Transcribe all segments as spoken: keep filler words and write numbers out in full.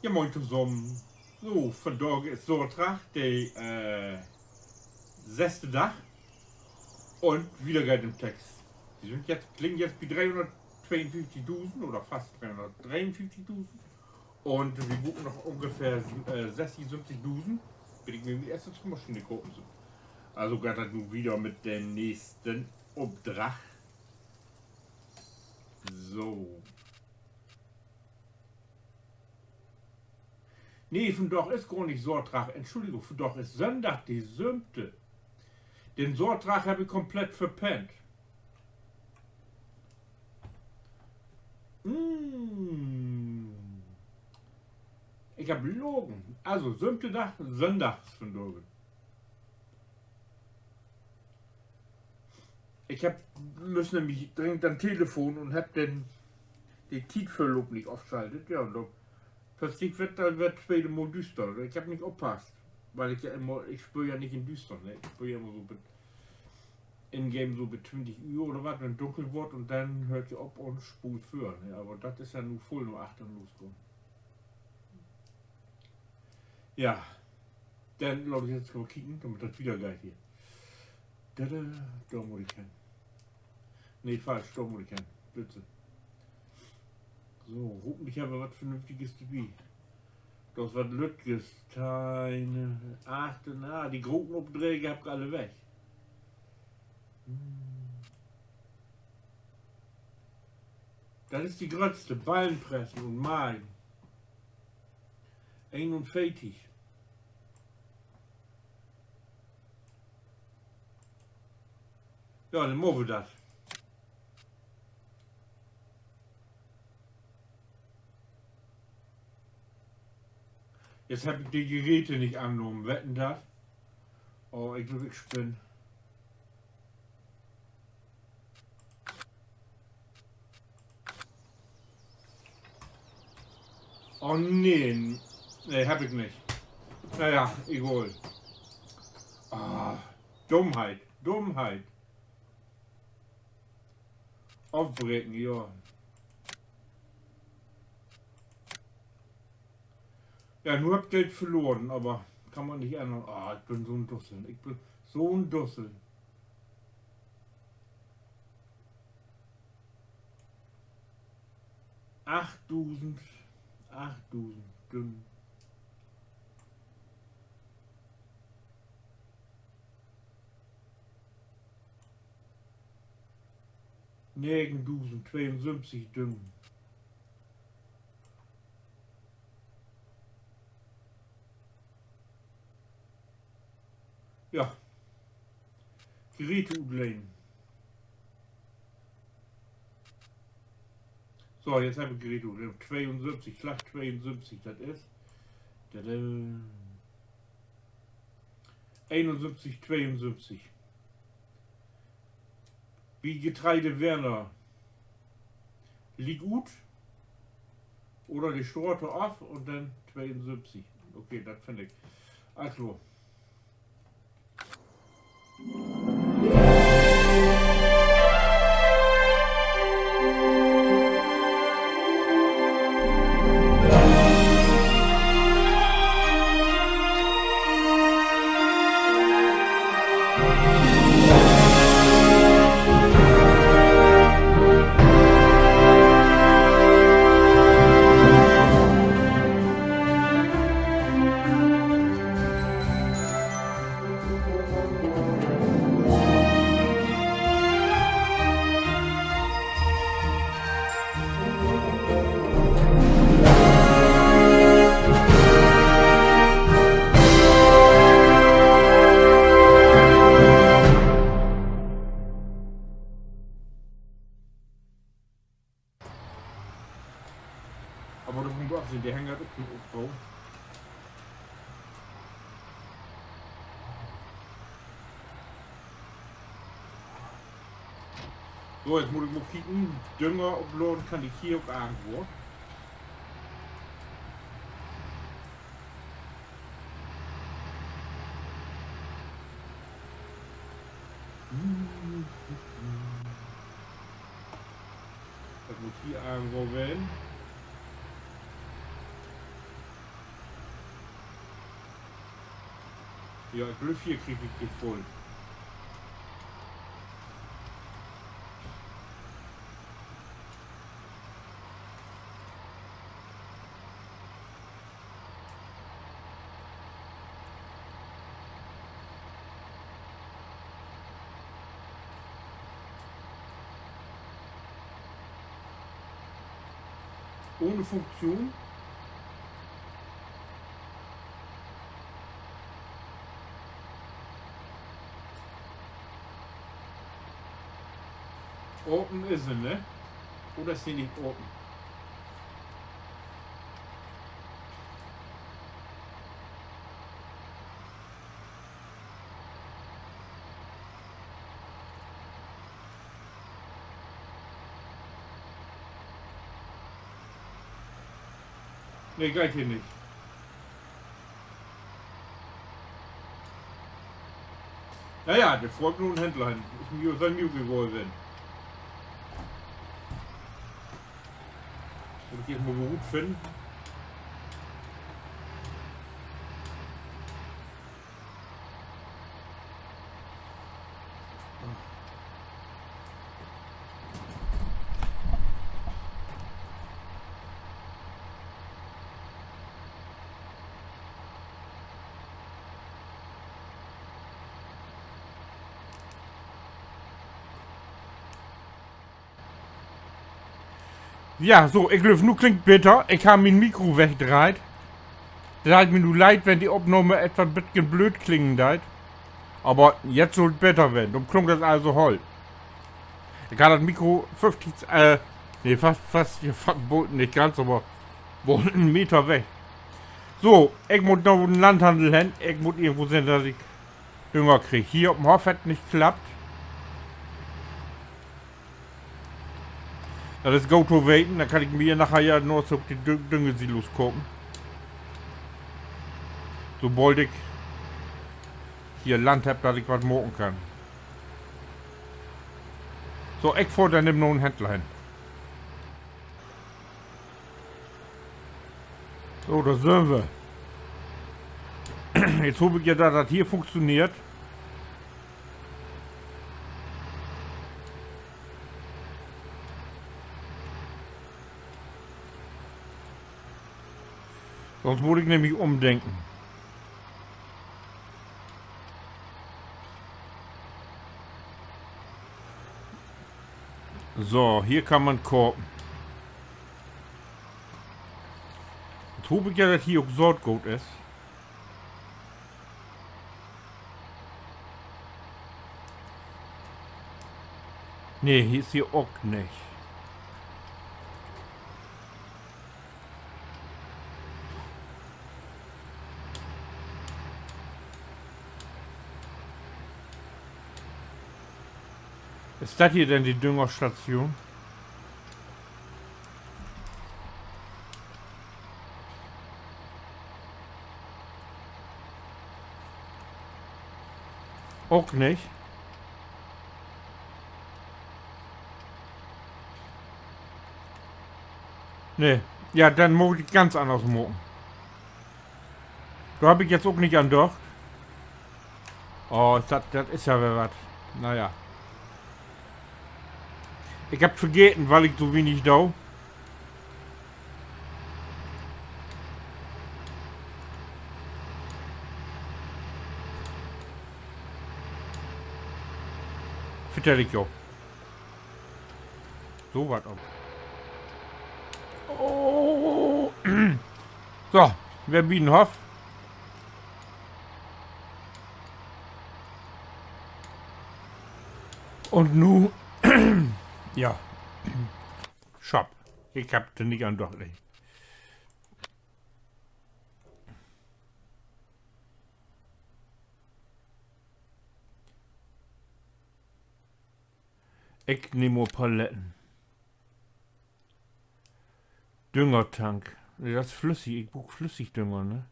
Ja, moin tosamen. So, vandaag is Saterdag, de, äh, seste Dag. Un wieder geiht 't in'n Text. Wi sünd jetzt, liggt jetzt bi dreehunnerttweeunföfftigdusend oder fast dreehunnertdreeunföfftigdusend. Un wi bruukt noch ungefähr, äh, sesstig, söventigdusend, bet ik mi mien eerste Druckmaschine kopen do. Also geiht dat nu wieder mit den nächsten Opdrag. So. Nee, vandaag is gor nich Saterdag. Entschuldigung, vandaag is Sünndag, de söövte. Den Saterdag heff ik komplett verpennt. Mm. Ik heff logen. Also, söövte Dag, Sünndag is vandaag. Ik heff, müss nämlich dringend an 't Telefon un heff den, de Tietverloop nich ofschaltet. Ja, un do plötzlich weer dat, weer tweede Mal düster. Ik heff nich oppasst, wiel ik ja immer, ik spööl ja nich in Düstern, ne? Ik spööl ja immer so bit, in-game so bit twintig Ühr oder wat, wenn 't dunkel word, un denn höör ik ja op un spool vör, ne? Aver dat is ja nu vull na achtern losgahn. Ja, denn laat ik jetzt mal kieken, dormit dat wieder geiht hier. Dada, dor mutt ik hen. Nee, falsch, dor mutt ik hen. Blitze. So, hopentlich hebbt wi wat Vernünftiges dorbi. Dor is wat Lüttjes, Teine, achter, na, de groten Opdrääg heff ik alle weg. Hm. Dat is de gröttste, Ballenpressen un Meihen. Eenunveertig. Ja, denn maakt wi dat. Jetzt heff ik de Geräte nich annahmen, wetten dat? Oh, ik glööv, ik spinn. Oh nee. Nee, heff ik nich. Na ja, egal. Ah, Dummheit, Dummheit. Ofbreken, ja. Ja, nu heff ik Geld verloren, aver kann man nich ännern. Ah, ik bün so'n Dussel. Ik bün so'n Dussel. Achtdusend, achtdusend, dünn. Negendusend tweeunsöventig, dünn. Ja. Geräte utlehnen. So, jetzt heff ik Geräte utlehnen. Tweeunsöventig, Slag tweeunsöventig, dat is. Tada. Eenunsöventig, tweeunsöventig. Bi Getreide Werner. Liek ut. Oder de Straat af un denn tweeunsöventig. Okay, dat finn ik. Allens klor. Aver dor mutt man ok sehn, de Hänger ok nich opbaut. So, jetzt mutt ik mal kieken. Dünger opladen kann ik hier ok irgendwo. Dat mutt hier irgendwo ween. Ja, ik glööv, hier krieg ik de vull. Ohne Funktion. Apen is se, ne? Oder is se nich apen? Nee, geiht hier nich. Na ja, de föhrt nu en Händler hen. Is mi, sall mi ok egal ween. Mutt ik eerst mal goot finnen. Ja, so, ik glööv, nu klingt beter. Ik heff mien Mikro wegdreiht. Dat deit mi nu leed, wenn de Opnahm etwa 'n beten blööd klingen deit. Aver jetzt sull 't beter ween. Dor klung dat also holl. Ik harr dat Mikro föfftig, äh, nee, fast, fast, ja, fast, nich ganz, aver woll en Meter weg. So, ik mutt na den Landhandel hen. Ik mutt irgendwo sehn, dat ik Dünger krieg. Hier op 'n Hoff hett nich klappt. Dat is goot to weten, denn kann ik mi naher ja noch ok de Dü-, Düngesilos kopen. Sobald ik hier Land hebb, dat ik wat maken kann. So, ik fohr denn even na 'n Händler hen. So, dor sünd wi. Nu hoop ik ja, dat dat hier funktioneert. Sonst mutt ik nämlich ümdenken. So, hier kann man kopen. Nu hoop ik ja, dat hier ok Saatgoot is. Nee, hier is hier ok nich. Is dat hier denn de Düngerstation? Ok nich. Nee. Ja, denn mutt ik dat ganz anners maken. Dor heff ik jetzt ok nich an dacht. Oh, is dat, dat is ja weer wat. Na ja. Ik heff vergeten, wiel ik so wenig do. Vertell ik jo. So wat ok. Oh. So, weer bi den Hoff. Un nu, ja. Schapp. Ik heff dor nich an dacht, nee. Ik nehm mal Paletten. Düngertank. Nee, dat is flüssig. Ik bruuk Flüssigdünger, ne?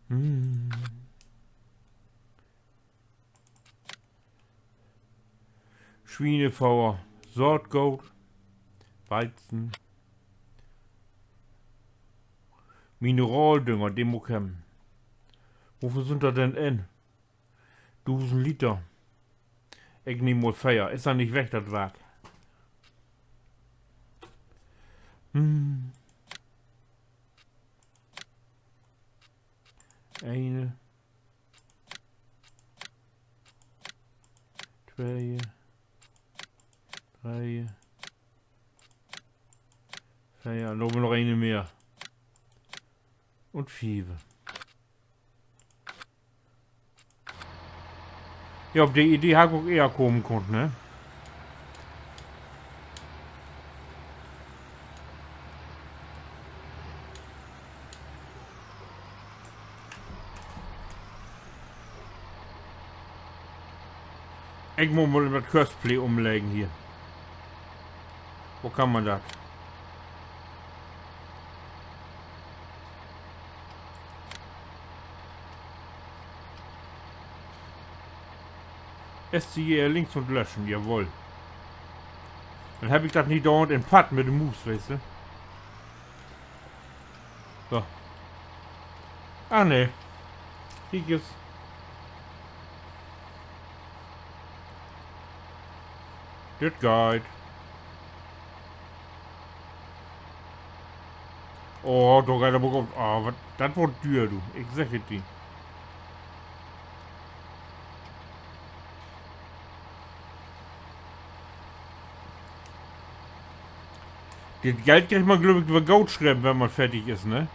Hm. Swienefodder, Saatgoot. Weizen. Mineraldünger, de mutt ik hebben. Woveel sünd dat denn in? Dusend Liter. Ik nehm mal veer. Is denn nich weg, dat Wark? Hm. Ene. Twee. Dree. Veer. Lopen noch ene mehr. Un fief. Ja, op de Idee harr ik ok eher kamen kunnt, ne? Ik mutt mal dat Cosplay umleggen hier. Wo kann man dat? S C G R links un löschen, jawoll. Denn heff ik dat nich dörnd in Padd mit de Muus, weetst du? So. Ah, nee. Kiek es. Dit geiht. Oh, dor geiht aver ok op. Ah, wat, dat word düer, du. Ik segg et di. Dit Geld kriggt man, glööv ik, weer goot schreven, wenn man fertig is, ne?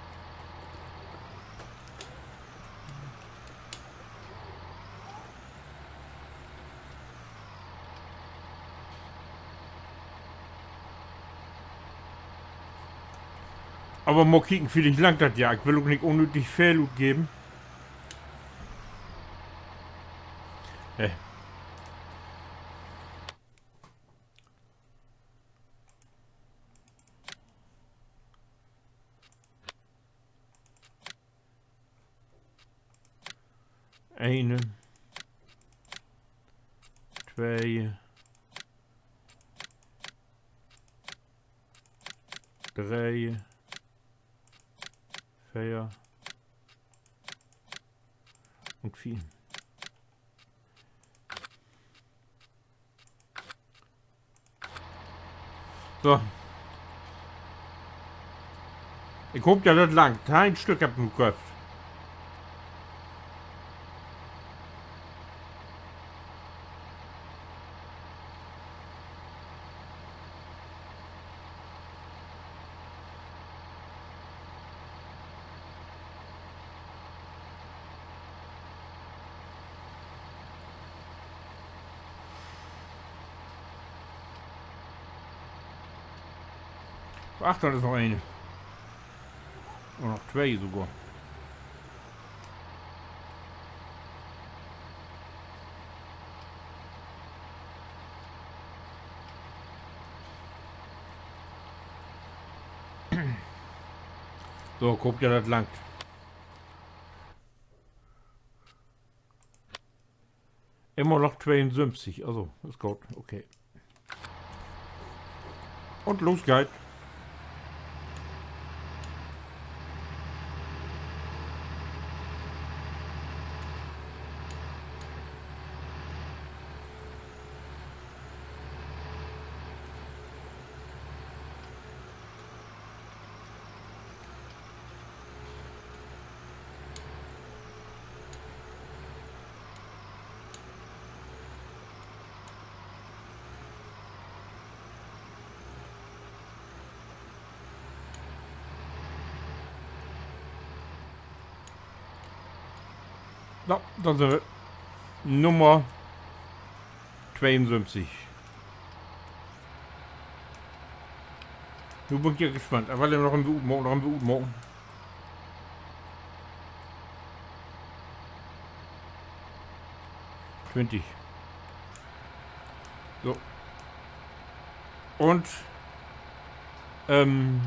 Aver mal kieken, villicht langt dat ja. Ik will ok nich unnödig veel utgeven. Äh. Ene. Twee. Dree. Veer. Un fief. So. Ik hoop ja, dat langt. Teihn Stück hebb ik nu köfft. Ach, dor is noch een. Un noch twee sogor. So, ik hoop ja, dat langt. Immer noch tweeunsiebzig, also, is goot, okay. Un los geiht. Na, dor sünd wi. Nummer tweeunsiebzig. Nu bün ik ja gespannt. Aver noch en Ut-, noch en Utmaken. Twintig. So. Un, ähm,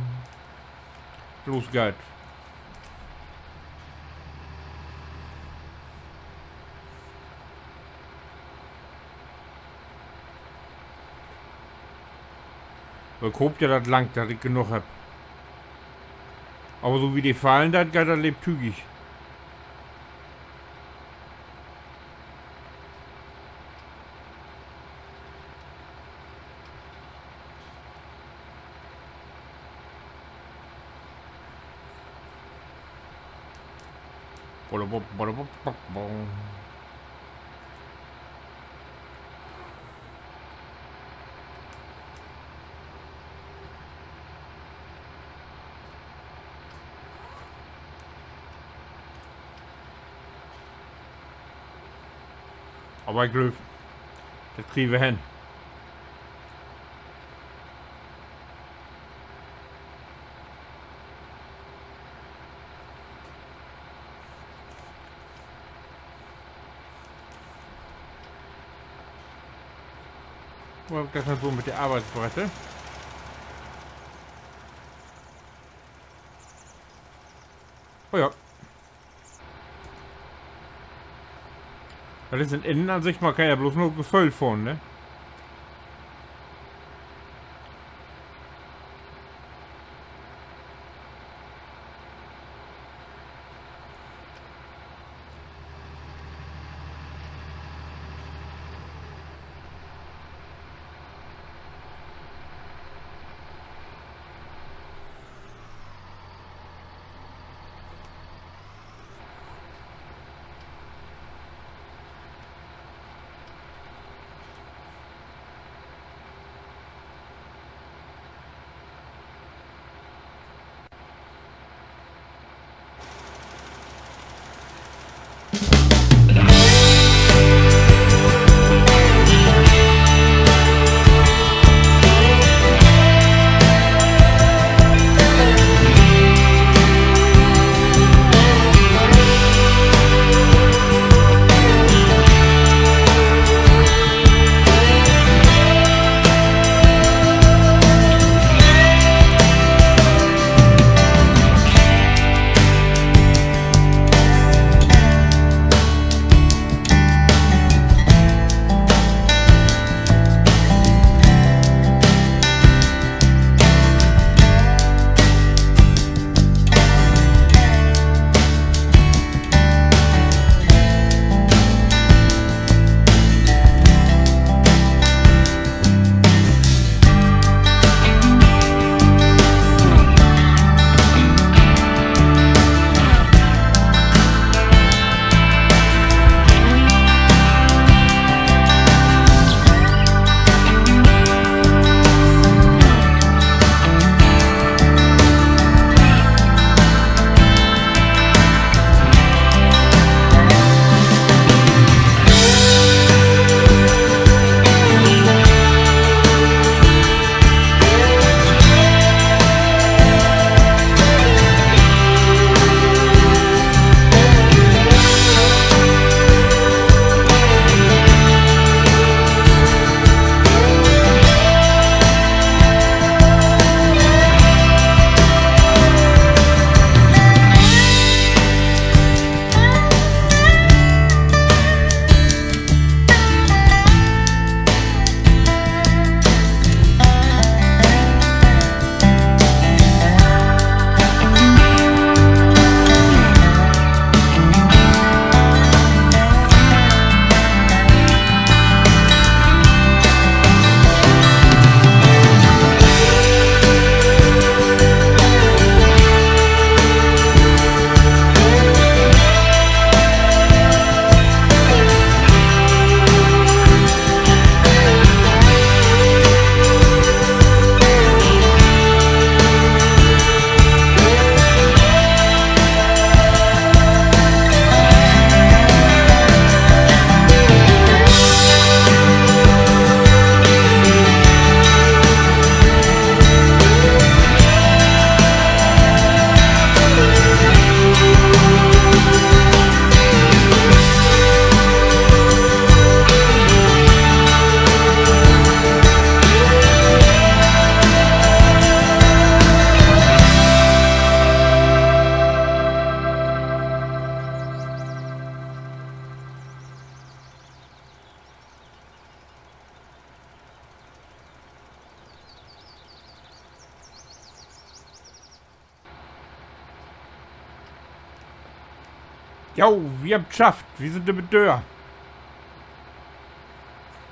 los geiht. Ik hoop ja, dat langt, dat ik genoog hebb. Aver so wie de fallen, dat geiht dat leep tügig. Bolobop, bolobop, bop, bom. Aver ik glööv, dat kriegen wi hen. Wo heff ik dat denn so mit de Arbeitsbrette? Oh ja. Dat is in Innenansicht, man kann ja blots na Geföhl fohren, ne? Jo, wi hebbt 't schafft. Wi sünd dör mit dör.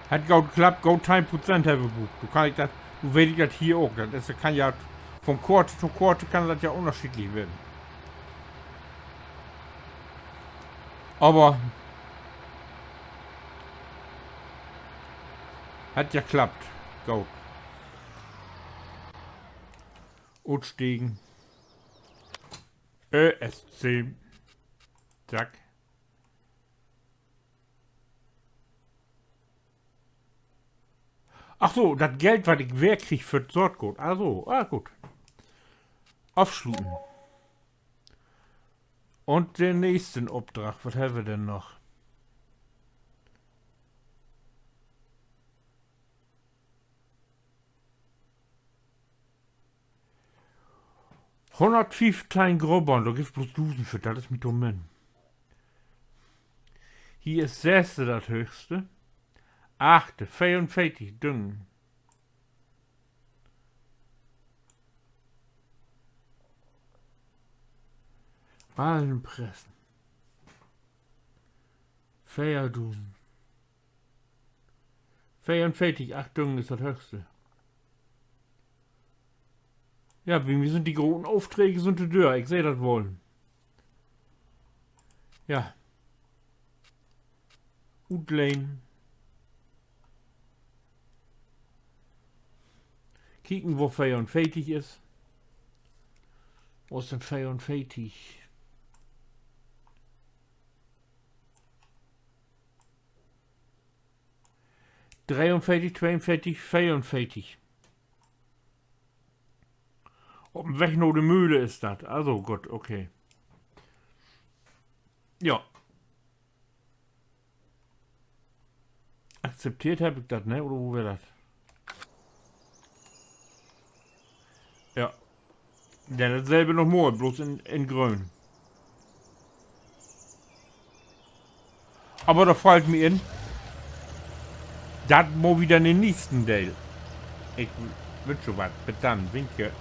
Hett goot klappt, goot teihn Prozent hebbt wi bruukt. Nu kann ik dat, nu weet ik dat hier ok. Dat is, kann ja, von Koort to Koort kann dat ja ünnerscheedlich weren. Aver hett ja klappt. Goot. Utstiegen. Ö S C. Zack. Ach so, dat Geld, wat ik weer krieg för 't Saatgoot. Ach so, ah, goot. Afsluten. Un den nächsten Opdrag, wat hebbt wi denn noch? Hunnertfiefteihn Grobbahn, dor gifft bloots dusend för, dat is mi to minn. Hier is seste dat hööchste. Achte, veerunveertig Düngen. Ballen pressen. Veerdusend. Veerunveertig, acht Düngen is dat hööchste. Ja, bi mi sünd de groten Opdrääg sünd de dör, ik seh dat woll. Ja. Utlehnen. Kieken, wo veerunveertig is. Wo is denn veerunveertig? Dreeunveertig, tweeunveertig, veerunveertig. Op 'n Weg na de Möhle is dat. Also, goot, okay. Ja. Akzepteert hebb ik dat, ne? Oder wo weer dat? Ja. Denn datselbe noch mal, bloots in, in Gröön. Aver dor fallt mi in, dat maakt wi denn in'n nächsten Deel. Ik wünsch jo wat. Bit dann. Winke.